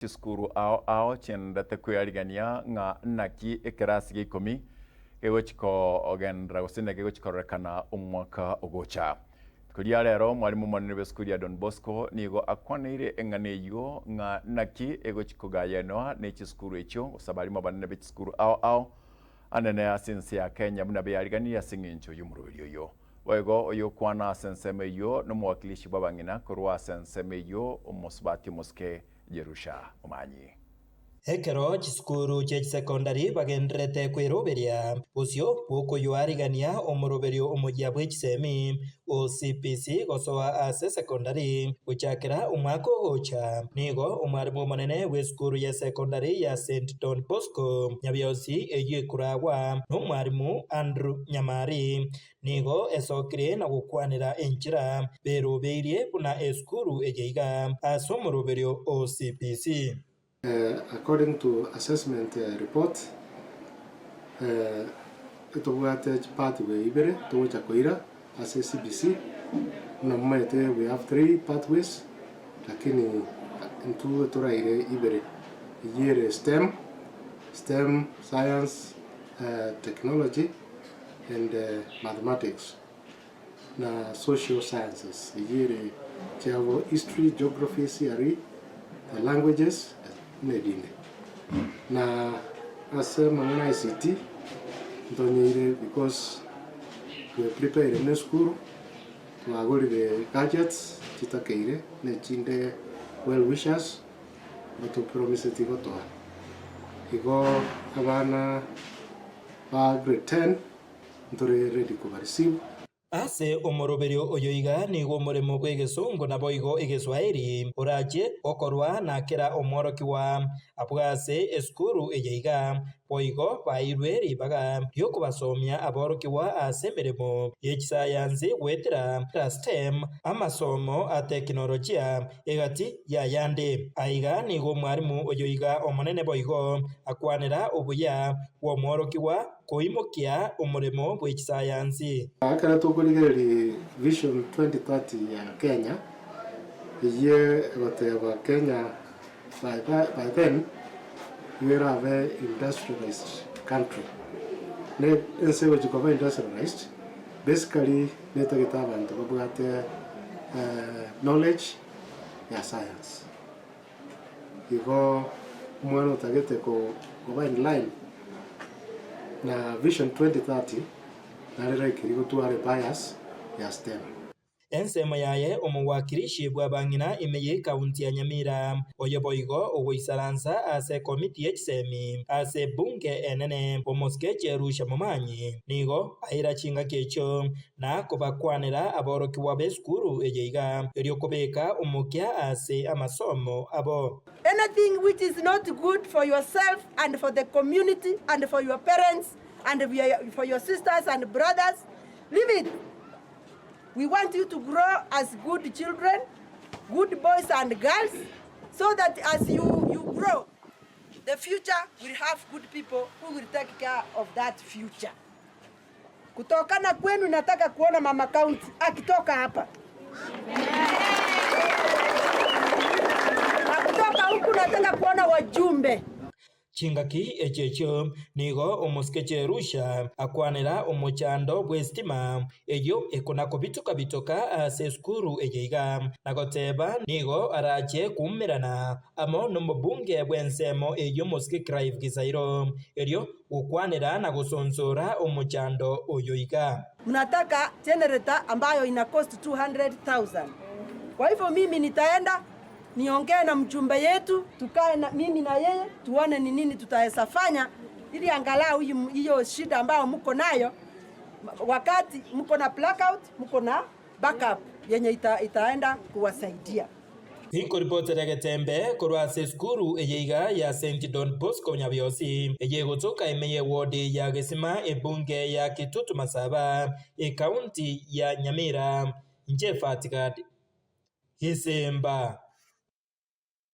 Chisukuru ao ao chienderete kwearigania ng'a naki ekerasi gia ikomi kegochi kogenderera gose naki kegochi kororekana omwaka ogocha. Rituko ria rero omwalimu omonene bw'esukuru ya Don Bosco nigo akwaneire eng'ana eyio ng'a naki egochi kogayanwa ne chisukuru echio gose abalimu abanene be chisukuru ao ao anene ase ense ya Kenya buna beariganirie ase eng'encho y'omoroberi oyo. Boigo oyokwana ase ensemo eyio nomowakilishi bw'abang'ina korwa ase ensemo eyio omosubati omosike Jerusha Omanyi. Ekero chisukuru chie chisekondari bagendererete kweroberia bosio bw'okoyoarigania omoroberio omoyia bwe chisemi o CBC gosoa ase sekondari gochakera omwaka ogocha, nigo omwarimu omonene bw'esukuru ye sekondari ya St Don Bosco Nyabiosi eyio ekoragwa nomwarimu Andrew Nyamari Nigo esokire na gokwanera enchera berobeirie buna esukuru eye iga ase omoroberio o CBC. According to assessment report, etobwate chipathway ibere togocha koira ase CBC, buna momanyete we have three pathways lakini intwe toraire ibere, eyio ere STEM, STEM, science, technology and mathematics na social sciences eyio ere chiabo history, geography, CRE, the languages na ebinde. Na ase amang'ana a ICT ntonyeire because twe prepare buna esukuru twagorire gadgets chitakeire na echinde well wishers batopromiseti gotoa. Igo abana. Ba grade ten ntore ready koba receive. Ase omoroberio oyo iga nigo omoremo bw'egesongo naboigo egeswaeri orache gokorwa na kera omworokigwa abwo ase esukuru eye iga. Boigo baeirwe ribaga ri'okobasomia aborokigwa ase emeremo ye chisayansi goetera STEM, amasomo a tekinolojia, Egati y'ayande aiga nigo omwarimu oyo iga omonene boigo akwanera obuya bw'omworokigwa koimokia omoremo bwe chisayansi. Ekero tokorigereria Vision 2030 ya Kenya, eyio egoteba Kenya by then nigo erabe industrialized country. Ne ense egochia koba industrialized, basically netagete abanto babwate knowledge ya science. Igo omwana otagete koba in line na vision 2030 nare likely gotwara ebias ya STEM. Ensemo yaye omowakilishi bw'abang'ina ime y'ekaunti ya Nyamira, oyo boigo ogoisaransa ase ekomiti ye chisemi ase ebunge enene, omosike Jerusha Momanyi, nigo aira chingaki echio na kobakwanera aborokigwa b'esukuru eye iga, erio kobeka omokia ase amasomo abo. Anything which is not good for yourself and for the community and for your parents and for your sisters and brothers, leave it. We want you to grow as good children, good boys and girls, so that as you, you grow, the future will have good people who will take care of that future. Kutokana kwenu nataka kuona mama county akitoka hapa na kutoka huku nataka kuona wajumbe. Chingaki echio echio nigo omosike Jerusha akwanera omochando bw'esitima eyio ekona-kobitoka-bitoka ase esukuru eye iga, na goteba nigo arache koumerana amo nomobunge bw'ensemo eyio omosike Clive Gisairo, erio gokwanera na gosonsora omochando oyo iga. Mnataka generator ambayo ina cost 200,000. Kwa hivyo mimi nitaenda niongee na mjumbe yetu, tukae na mimi na yeye tuone ni nini tutaweza fanya ili angalau hiyo shida ambayo mko nayo, wakati mko na blackout, mko na backup yenye ita, itaenda kuwasaidia. Inkoripotera egetembe korwa ase esukuru eye iga ya St Don Bosco Nyabiosi, eye egotoka ime y'ewodi ya Gesima ebunge ya Kitutu Masaba, ekaunti ya Nyamira. Inche Fatigad Gisimba.